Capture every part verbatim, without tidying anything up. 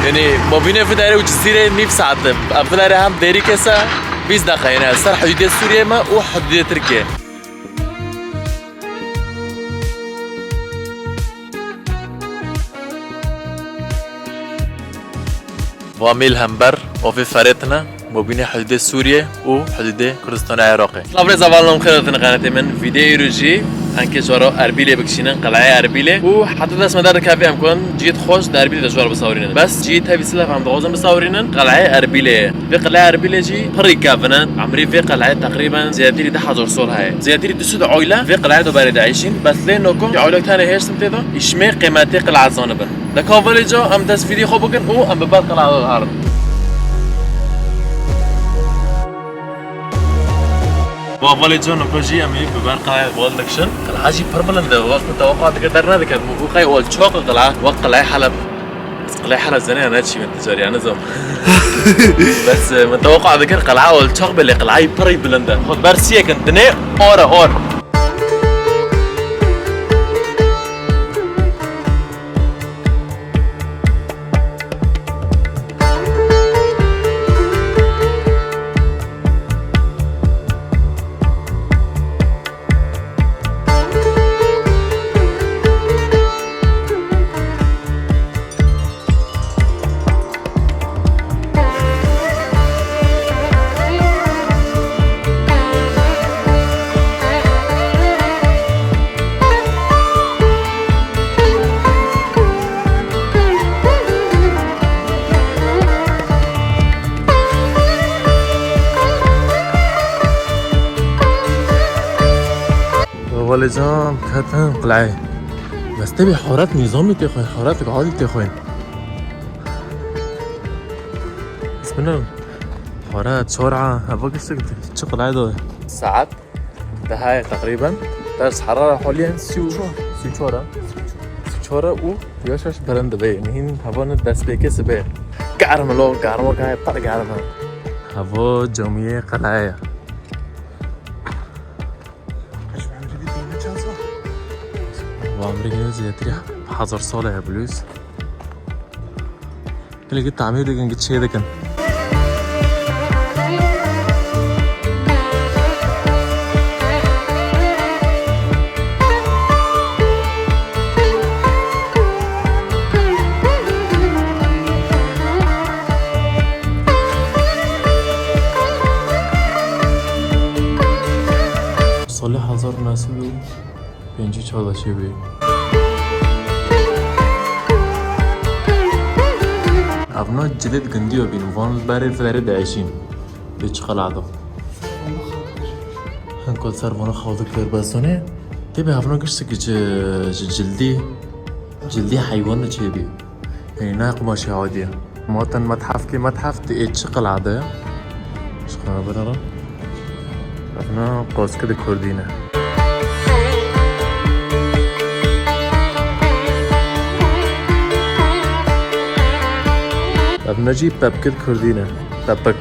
Yanî, ma bîne vî derê û Cizîrê nîv saet e. Ev vî derê hem dêrî kese, bîst deqe, yanî, ser hudûdê Sûriyê me û hudûdê Tirkiyê. Va mîl hember, ovê ferê tine, mobînê hududê Sûriyê û hududê Kurdistanê Iraqê. Silav rêz hevalno, em xêr hatin qenetê min. Vîdyoyê îro jî hingê ji we re Erbîlê bikişînin, qeleyê Erbîlê. Û heta dest me derdikeve em kon cihê xweş di Erbîlê de ji we re bisawirînin. Bes cihê tevî silav em dixwazin bisawirînin, qeleyê Erbîlê ye. Vê qeleyê Erbîlê jî pirî kevin e. Emrê vê qeleyê teqrîben zêdetirî deh hezar sal heye. Zêdetirî du sed oîle vê qeleyê de berê dieyşîn, bes lê noko oîlek tenê hêştin tê de, îşmê qîmetê qeleyê zanibin. Deka velê ca em dest vîdî xwe bikin û em bi ber qeleyê de herin. Va velê ca noko jî em ê bi ber qeleyê xwe dikişin. Qeleya jî pir bilind e. Wexta te weqa dikir dernedikir. Û qey ol çok qeleya, wek qeleyê Heleb. Ez qeleyê Heleb zene ya ne çî min ticarî ya nizam. Bes, e, min teweqa dikir qeleya ol çok belê, qeleyê pirî bilind e. Xwe ber siyê kin, dinê or e, or. Hevalê can, ketin qileyê. Bes tevî horet nîzamî tê xwe, horet adî tê xwe. Bismillah. Horet, çor a, heva giştik çi qileyê de. Saet deha ye teqrîben. Derece harara haliyen sî û, sî û çor e. Sî û çor e û yavaş yavaş bilind dibe. Nihîn heva ne destpêkê sibe. Germ lo, germ o, gayet pir germ e. Heva camiyê qeleyê ye. Ji emrê vî dîne çend sal? Wa emrê vî zêdetirî hezar sal e, bilûz. Gelekî tamîr dikin, çê dikin. Salê hezar û neh sed û pêncî û çar de çêbû. Evna cilê di gundiya bîn, van li berê verê diejîn. Bê çi qelada. Hin ku li ser vana xew dikir, bes zanê, tê bê hevna giştikî ji, ji cildî, cildî heywan de çêbî. Yanî ne qumaşê adî ye. Maten methefkê, methef di ê çi qelade ye? Ji xwe binere. Evna qoskid kurdî ne. Evna jî pepkid kurdî ne. Tepik.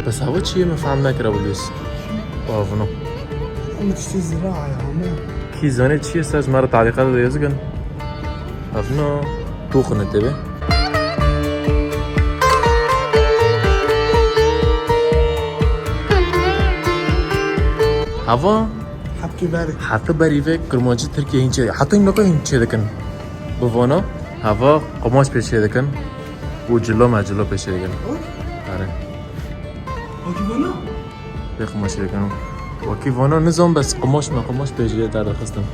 Bes hava çi ye, min fehm nekira bilûs. Avno. Ama tiştê zira ya, ama. Kî zanê çi ye, ser ji me re talîqat de yazigin. Avno. Tûxine tebe. Hava. Heptê berê. Heta berî ve Kurmancî Tirkiye hîn çê, heta hîn naka hîn çê dikin. Bi vana hava qumaş pê çê dikin û cilo me cilo pê çê dikin. Oy. Are. Wekî vana? Pê qumaş çê dikin. Wekî vana nizam, bes qumaş me qumaş pê jê derdixistin.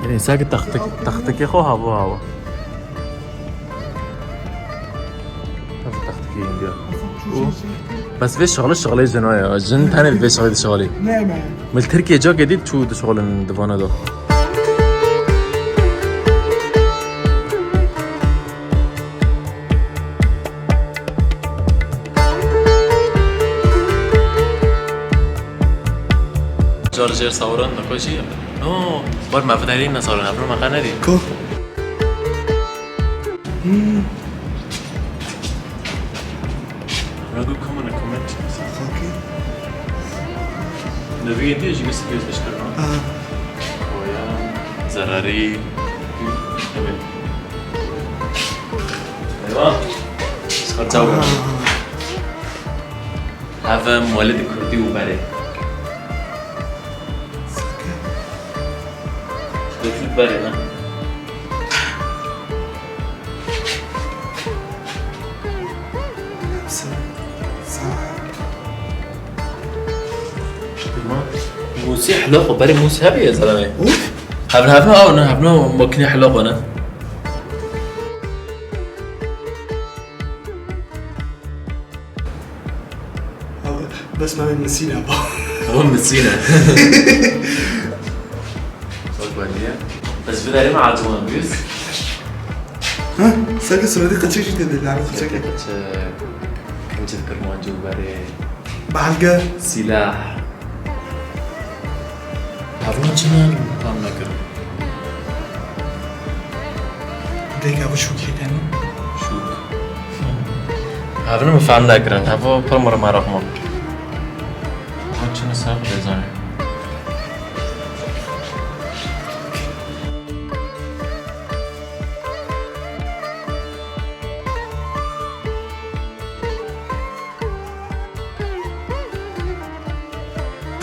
Yanî seke textik, textikê xwe hava hava. Ev textikê Hîndiya. Û bes vê şixulê şixulê jina ye. Jin tenê vê şixulê dişixulî. Ne me. Min li Tirkiye cakê dît çû dişixulin di vana de. Car jêr sawiran nikoşî. No, bar me fiderî ne sawiran, evro me qe nedî. Ku? Hmm. Navîgê dî jî wî spî pêşkêş kirina. Aha. Boya, zerarî. Evet. Eyvah. Sixir çaw bû. Aha. Heve muhalî di kurdî û berê. Sake. Dökül berê, ha. Hepsi sağ. Mûsî hilo xwe, berê mûs hebî ye zelamê. Uf. Hevna, hevna, ew ne, hevna makîne hilo xwe ne. Bes me misîne ba. Ew misîne. Bak, bak ya. Ez vê derê me acıwan bîst. Ha, sanki suretê qeçek jî tê de, lanet qeçek. Qeçek, qeçek. Kincî kirmancî û berê. Belge. Sîlah. Hevna çi ne? Tam nekirin. Dêka bu şûkê tene. Şûk. Hevna min fehm nekirin. Hevo pir mir meraq ma. Hevna çi ne ser têzanê.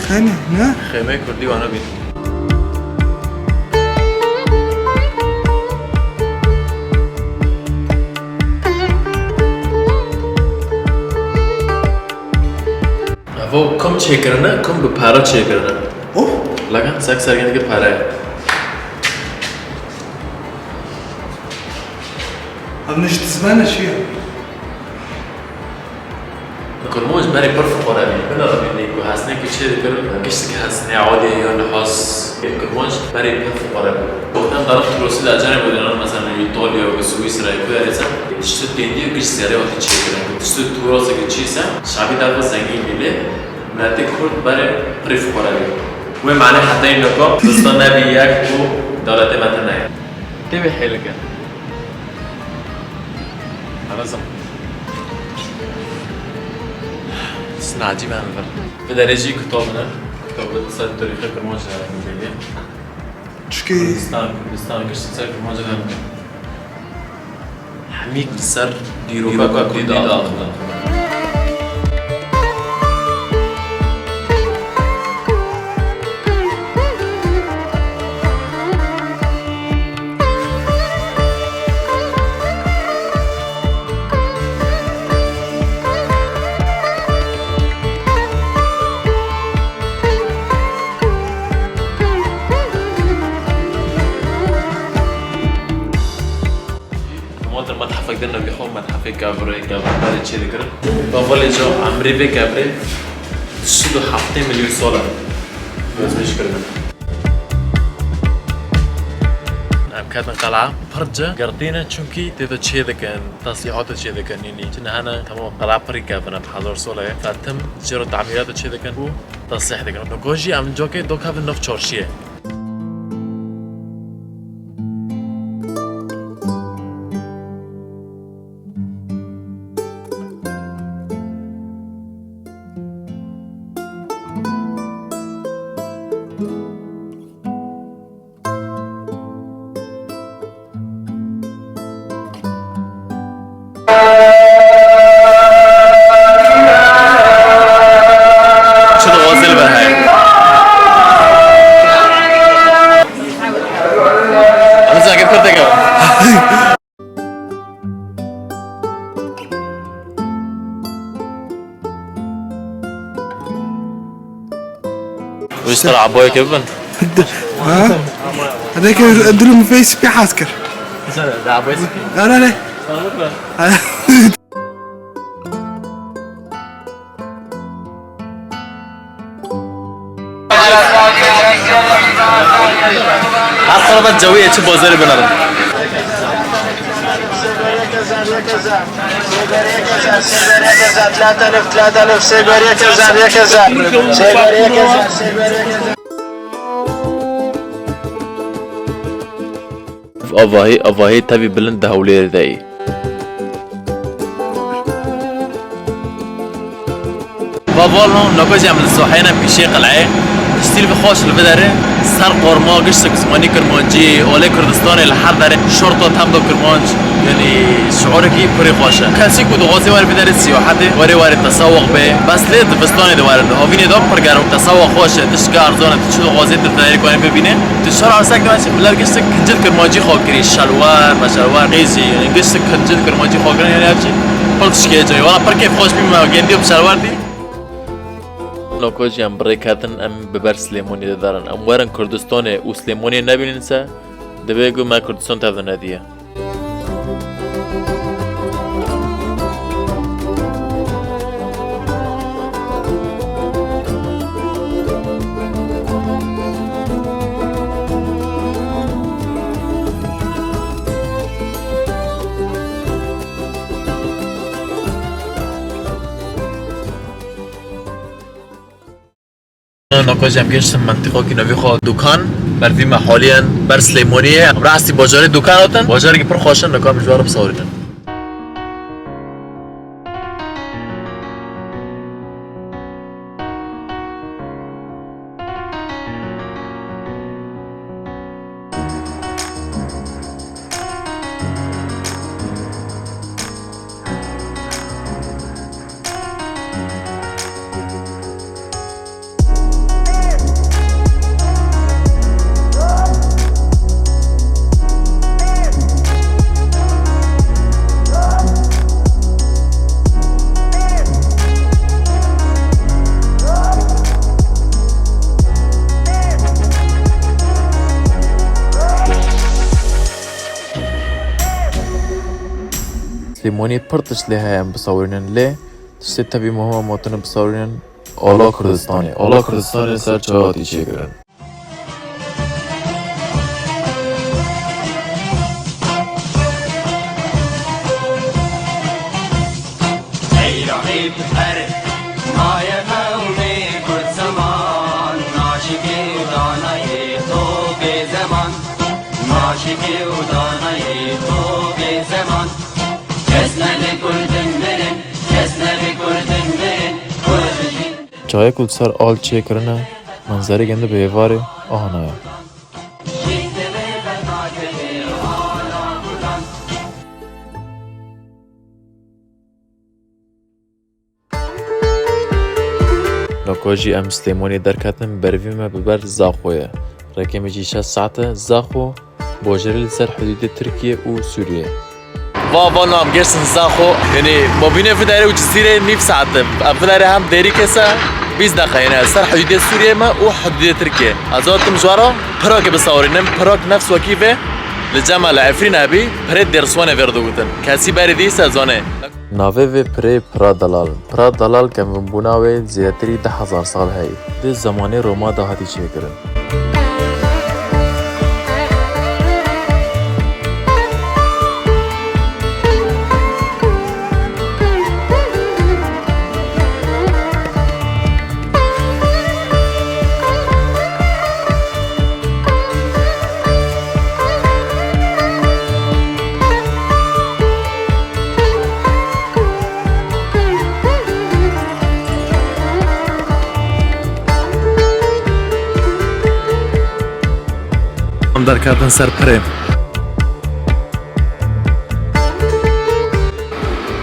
Xême, ne? Xêmeyê kurdî wana bîn. Evo kum çêkirine, kum bi para çêkirine. Oh. Lakin sek sergenekê para ye. Ev niştizmene çi ye? Kurmanc berê pir fiqare bî. Bila re bînî ku hesnekî çê dikir, giştikî hesnê adê ya nihas. Kurmanc berê pir fiqare bû. Wextan darin Trosî de ecarê bû dênan, mesela Îtalya û Swîsrayê ku erê sen, tiştê têndî û giş zerê hatî çêkirin. Tiştê tûrasê ku çî sen, şabî derve zengîn bî lê, miletê Kurd berê pirê fiqare bî. Wê mane hetayî niko, Kurdistan nebî yek û dewletê me tune ye. Tê wê hêlike. Anasam. Snacî ben ver. Bi derê jî kitab ne. Kitab ser tarîxê Kirmanc ne. Çikî? Kurdistan, Kurdistan, gişt ser Kirmanc ne. Hemî ser dîroka Kurdî de axivin. Hema dir metehefek din navê xwe metehefê gavirê, gavirdarê çê dikirin. Bavalê ca emrê vê gavirê du sed û heftê milyon sal e. Gözleş kirine. Em ketin qela pir ci girtî ne, çunkî tê de çê dikin, tesîhata çê dikin, nînî. Çi ne hene, temam qela pirî kevin e, hezar sal e. Fetim jê re temîrata çê dikin û tesîh dikin. Niko jî em cokê dokevin nav çarşiyê. Çi dixwaze li vir heye? Em zengin kurdek e. Wî ji te re eboyekê bibin? Ha? Hede ke dilum fey spî hez kir. Ara ne? Her qurbat cewiyê çi bozerî binerin. Avahî, avahî tevî bilind di Hewlêrê de yî. Hevalno, naka jî em li Zuheyne pîşê qeleyê. Tiştî li xweş li vê derê. Ser qorma giştik zimanî kirmancî, olê Kurdistanê li her derê. Şorta temdo kirmanc, yanî şiûrekî pirî xweş e. Kesî ku dixwaze were vê derê siyahetê, were were tesaweq bê. Bes lê dibistanê de were, di havînê de pir germ. Tesaweq xweş e, tiştke erzan e, tu çi dixwazî tu tayarî kanî bibîne. Tu şer ersek de çi milet giştik kincil kirmancî xwe kirî, şelwer, meşelwer, qêzî, yanî giştik kincil kirmancî xwe kirin, yanî her çi. Pir tişkê cayê. Wala pir kêfxweş bî me, gêndî bi şelwer dî. Noko jî em bi rê ketin, em bi ber Silêmoniyê de derin. Em werin Kurdistanê û Silêmoniyê nebînin se, divê ku me Kurdistan tev de nediye. Nako jî em gêştin mentiqokî novî xwe Dukan. Bervî me haliyen ber Silêmoniyê. Em rastî bajarê Dukan hatin. Bajarekî pir xweş in, nako em ji wan re bisawirînin. Silêmoniyê pir tişt lê heye em bisawirînin, lê tiştê tevî muhim em hatine bisawirînin, Ala Kurdistanê. Ala Kurdistanê ser çawa hatî çêkirin? Ey Rabî, her maye qewmê Kurd zeman, naşikê û danayê to bê zeman, naşikê û danayê to bê zeman. Kes nebe Kurdin mirin, kes nebe Kurdin mirin, Kurd jî. Çayê ku li ser al çêkirine, manzerê gende bi êvarê, ahana ye. Nako jî em Silêmoniyê derketin, bervî me bi ber Zaxoyê. Rêkê me jî şeş saet e. Zaxo bajarê li ser hidûdê Tirkiye û Sûriye. Va, va nam gersin Zaxo. Yanî mabînê vê derê û Cizîrê nîv saet e. Ev vê derê hem dêrî kese bîst deqe, yanî ser hidûdê Sûriye me û hidûdê Tirkiye. Ez hatim ji wara Pragê bisawirînim, Prag nefs wekî vê li Cema li Efrîn hebî, pirê Dêrswanê vê re digotin. Kesî berê dî se zanê. Navê vê pirê Pira Delal. Pira Delal kevnbûna wê zêdetirî deh hezar sal heyî. Di zemanê Roma de hatî çêkirin. Em derketin ser pirê.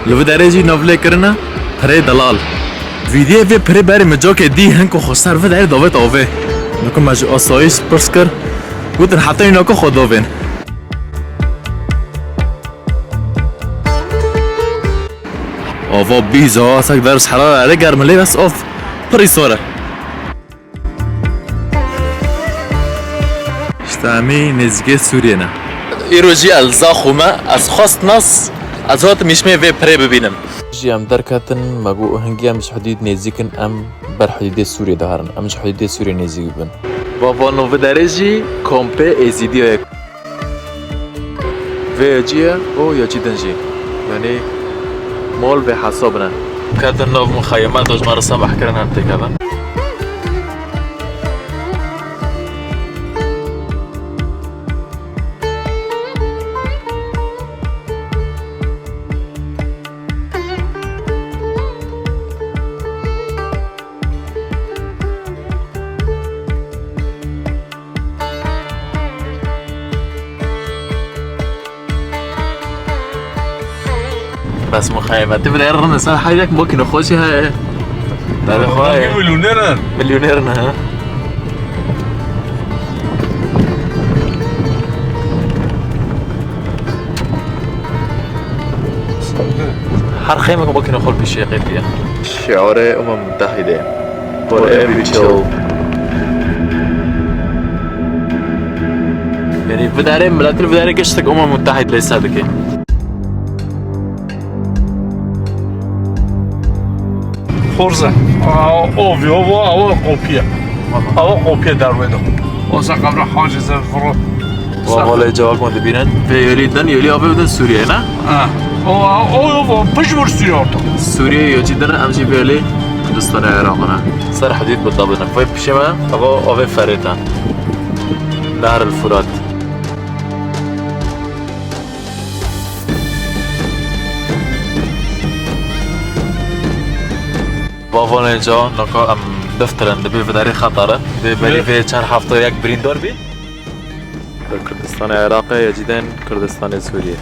Li vê derê jî nav lê kirine pirê Delal. Vîdiyê vê pirê berê min cokê dî hin ku xwe ser vê derê davêt avê. Niko me ji asayîş pirs kir. Gotin heta wî nako xwe davên. Ava bîza sek ders herare ere germ lê bes of. Pir îsor e. Îşte em ê nêzîkê Sûriyê ne. Îro jî el Zaxo me, ez xwest nas, ez hatim îşmê vê pirê bibînim. Jî em derketin, me got hingî em ji hidûd nêzîk in, em ber hidûdê Sûriyê de herin. Em ji hidûdê Sûriyê nêzîk bibin. Va vano vê derê jî kompê Êzîdiya ye. Vê yekî ye û yekî din jî. Yanî mol vê hesab ne. Ketin nav mixeyemeta ji me re semeh kirin em têkevin. Bes muxeyme. Tu bile rine ser heyrek makine xweşî heye. Dere xwe ye. Milyoner in. Milyoner ne ha? Her xeymek makine xwe pêşiye qêtiye. Şiarê Umem Mutehide. For every child. Yani vidarê, miletin vidarê giştik Umem Mutehid lê ser dike. Xorze. Aa, ov yo, vo, ava kopiye. Ava kopiye derwê de. Osa kabra hacize vuru. Wa valê cevak ma dibînin. Vê yolî din, yolî avê din Sûriye ne? Ha. O, o, o, o, pij vur Sûriye orta. Sûriye yocî din, em jî vê yolî Kurdistanê Iraq ne. Ser hudûd bi dabine. Vê pişê me, ava avê ferêta. Nehr el Furat. Bavanê ca naka em deftirin dibe vidarê xetare. Vê berî vê çend hefte yek birîndar bî. Kurdistanê Iraqê ya cîden Kurdistanê Sûriye.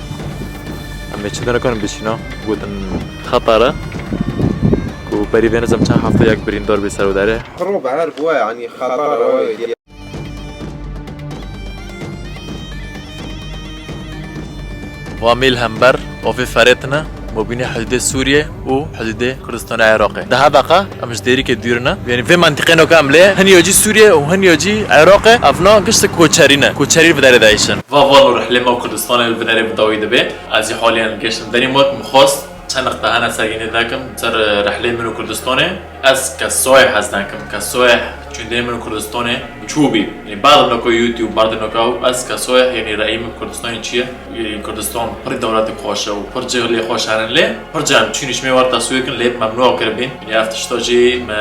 Em ê çi dine karin bişîna? Gotin xetare. Ku berî vê nizam çend hefte yek birîndar bî ser û derê. Xiro beher bûye, yanî xetare. Va mîl hember, ovê ferêtine, mobînê hududê Sûriye û hududê Kurdistanê Iraqê. Deha deqa, em ji dêrîkê dûr ne. Yanî vê mentiqê noka em lê, hin yo cî Sûriye û hin yo cî Iraqê, evna giştik koçerî ne. Koçerî bi derê dayişin. Va van û rihlê me û Kurdistanê li vinerê bi dawî dibe. Ez jî haliyan geştim derê me, min xwest çend niqte hene ser yînê nekim, ser, e, rihlê min û Kurdistanê. Ez kesoyê hez nekim, kesoyê çûndê min û Kurdistanê çû bî. Yanî berdimnoka YouTube, berdimnoka ew, ez kesoyê, yanî reyî min Kurdistanê çi ye? Yanî Kurdistan pir dewletek xweş e û pir cih lê xweş herin lê pir cih em çûn îşmê wer teswîr kin lê memnû kiribîn. Yanî ev tişta jî me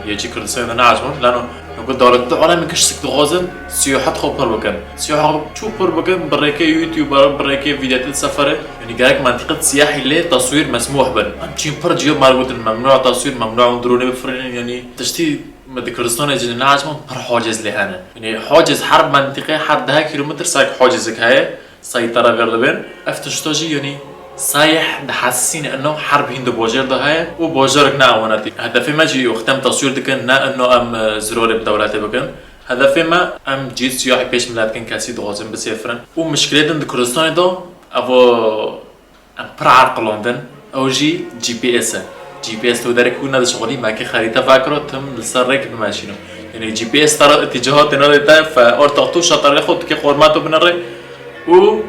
yê cî Kurdistanê de neeciband. Lano noko dewlet di alemê kiştik dixwazin siyahet xwe pir bikin. Siyahet çû pir bikin, bi rêkê YouTube, bi rêkê vîdetê sefere. Yanî gerek mentiqet siyahî lê teswîr mesmûh bin. Em çîn pir cih me gotin memnû teswîr, memnû hûn dronê bifirînin, yanî tiştî me di Kurdistanê jî neeciband pir haciz lê hene. Yanî haciz her mentiqe her deh kilometr sek hacizek heye, seytara vêr dibin. Ev tişta jî yanî sayih dihesîne ino her bihîn di bajêr de heye û bajarek ne ewanetî. Hedefê me jî wextem teswîr dikin, ne ino em, e, zirarê bi dewletê bikin. Hedefê me em cît siyahî pêş milet dikin, kesî dixwazin bisêfirin. Û mişkilê din di Kurdistanê de evo em pir erqilandin, ew jî G P S e. G P S tu derek ku nedişixulî, me kê xerîte vekiro, tim li ser rêk bimeşînim. Yanî G P S te re îtîcahatê nade te, fe ortax tu şatarê xwe dike xorma tu binere û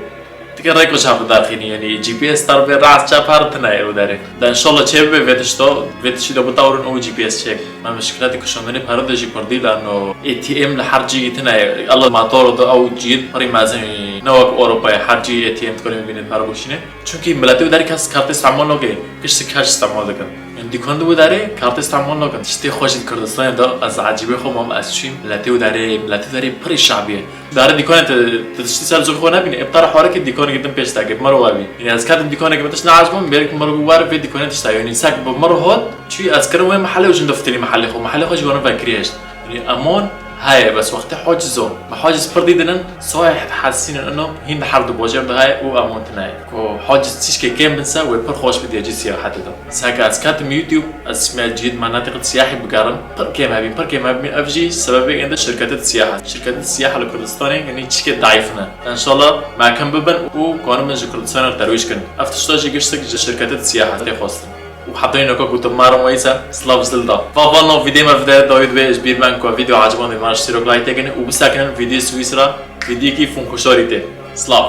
dike rêko çap didaxînî. Yanî G P S te re vê rast çap her tine ye û derê. De înşallah çê bibe vê tişto, vê tiştî de bitawrin û G P S çêk. Me mişkiletê kişandinê pere de jî pir dî, lano A T M li her cî tine ye. Ela matoro de ew cî pir mezin, ne wek Ewropayê her cî A T M dikanê bibînê pere bikişînê. Çunkî miletê wê derê kes kartê îstemal nake, giştî cash îstemal dikin. Yanî dîkan di wê derê kartê îstemal nakin. Tiştê xweş jî di Kurdistanê de ez ecîbê xwe mam ez çûyim. Miletê wê derê, miletê wê derê pirê şabî ye. Darê dîkanê tu, tu tiştî ser zûrê xwe nebînî. Ê bi te re harekê dîkanekê din pêş dake, bi me re wabî. Yanî ez ketim dîkanekê min tişt neecibûm, bêrik bi me re got were vê dîkanê tişt e. Yanî sek bi me re hat, çûyî ez kirim wê mehelê û jin de fitilî mehelê xwe. Mehelê xwe jî wana vekirî hişt. Yanî emon heye, bes wextê haciz o. Me haciz pir dî dinin, soyê hesînin ino, hîn di her du bajêr de heye û emon tine ye. Ku haciz tişkê kêm bin se, wê pir xweş bidî cî siyahetê de. Seke ez ketim YouTube, ez çime cî di menetîqê siyahî bigerim, pir kêm hebîn, pir kêm hebîn. Ev jî sebebê êndî şirketê siyahet. Şirketê siyah li Kurdistanê, yanî tişkê daîf ne. Înşallah mekim bibin û kanin bin ji Kurdistanê re derwîş kin. Ev tişta jî giştik ji şirketê siyahetê xwestin. Û heta înoka ku tu me re wayî se, silav zil da. Va van nav vîdyoyê me vide dawî dibe, ji bîr ben ku vîdyo ecibandî me re ji sîrok like têkin û bisekinin vîdyoyê Swîsra, vîdyoyekî fûnkuşarî tê. Silav.